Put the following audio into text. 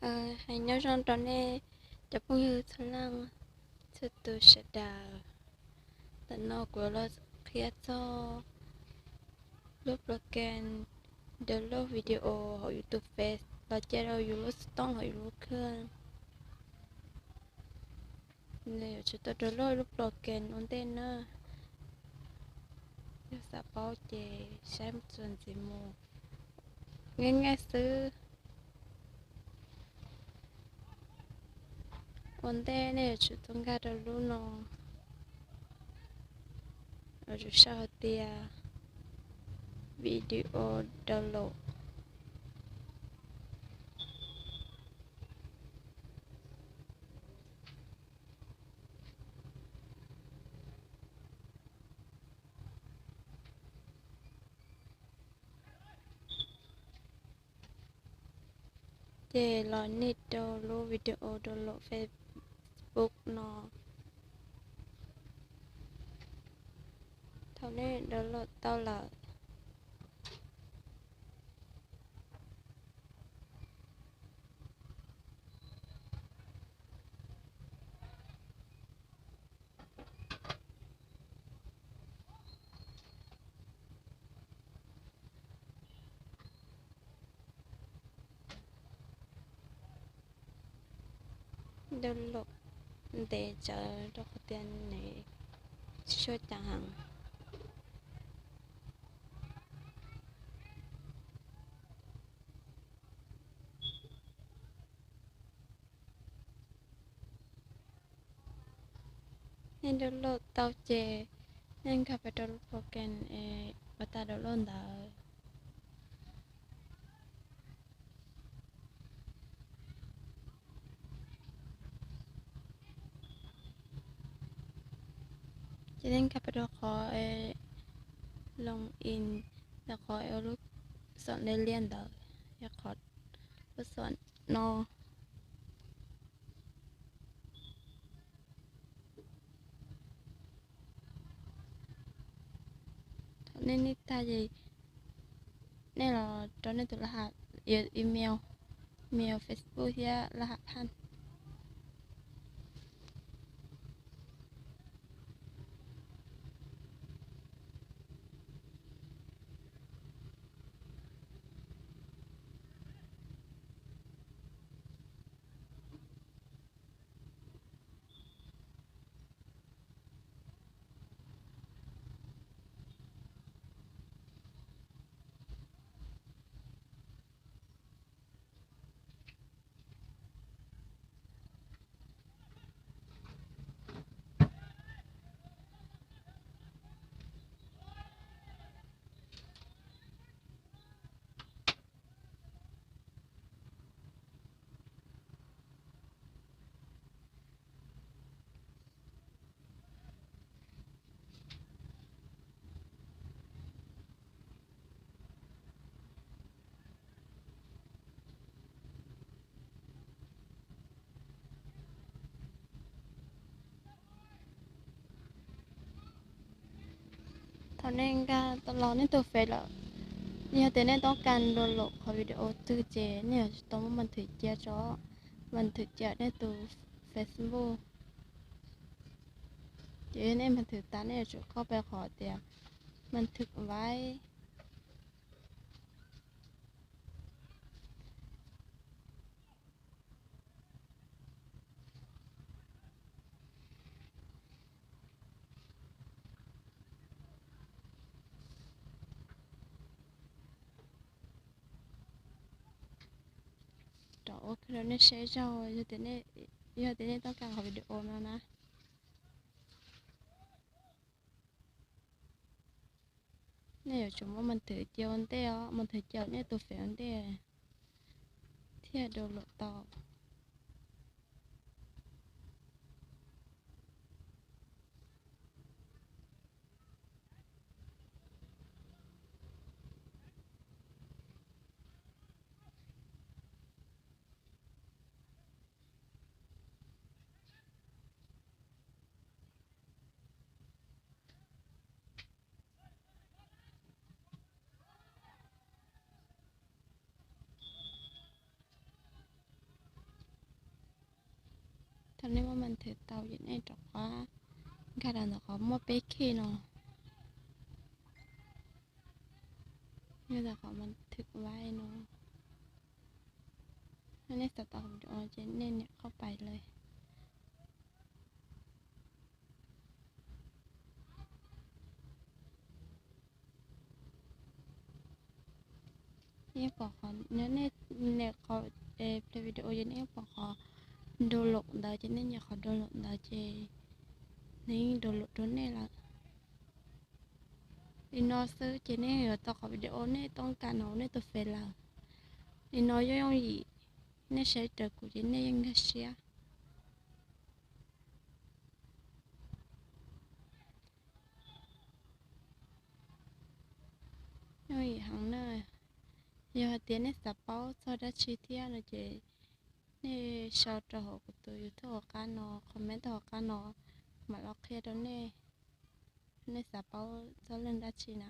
Hais nyob zoo rau nej cov phooj ywg txhua leej txhua tus sawv daws. Tam no kuv los qhia txog lub program download video hauv yus tus Face los cia rau yus lub xov tooj hauv yus lub khaj. Yuav tsum tau download lub program ua ntej na. Yog xav paub ces saib txuas ntxiv mus. Nqaij nqaij xwb. Ua ntej nej yuav tsum tau nkag rau lub no, yuav tsum sau hais tias video download. Ces los nias rau lub video download Facebook no. Thaum nej download tau lawm, download ntev tsawv rau qhov tias nws tsis tshua ceev heev. Nej download tau ces nej nkag pais rau lub program uas tas download ntawd. Ces nej nkag pais rau qhov login, qhov ua lub xom liab liab ntawd, yog qhov lub xom no. Thaum nej nias tag ces nej los rau nej tus laj ha, email, email, Facebook thiab laj ha phaj. Thaum nej nkag tau los nej tus Face lawm, yog tias nej toob kas download qhov video twg ces nej yuav tsum tau muab npas thwm cia tso, npas thwm cia nej tus Facebook. Ces yog nej npas thwm tas nej yuav tsum qhov peb qhov tias npas thwm vaib. Rau ua rau nej saib zaug, yog tias nej toob kas qhov video no na, nej yuav tsum muab npas thwm cia ua ntej os, npas thwm cia nej tus Face ua ntej thiaj download tau. Nej muab ma thwm tau ces nej rov qab nkag rau ntawm qhov muaj peb khij no, ntawm qhov ma thwm vai no. Nej xav tau qhov video ces nej nias qhov pais lawm. Yeej pom qhov, nej nias qhov play video ces nej yeej pom qhov download ntawd ces nej nias qhov download ntawd ces nws yeej download rau nej lawm. Li no xwb ces nej yuav tau qhov video nej toob kas no nej tus fej lawm. Li no yooj yooj yim, nej saib raws kuv ces nej yeej nkag siab. Yooj yim heev na. Yog hais tias nej xav paub txog dab tsi thiab no ces nej sau rau hauv kuv tus YouTube hauv qab no, comment rau hauv qab no, mam los qhia rau nej, nej xav paub txog leej dab tsi na.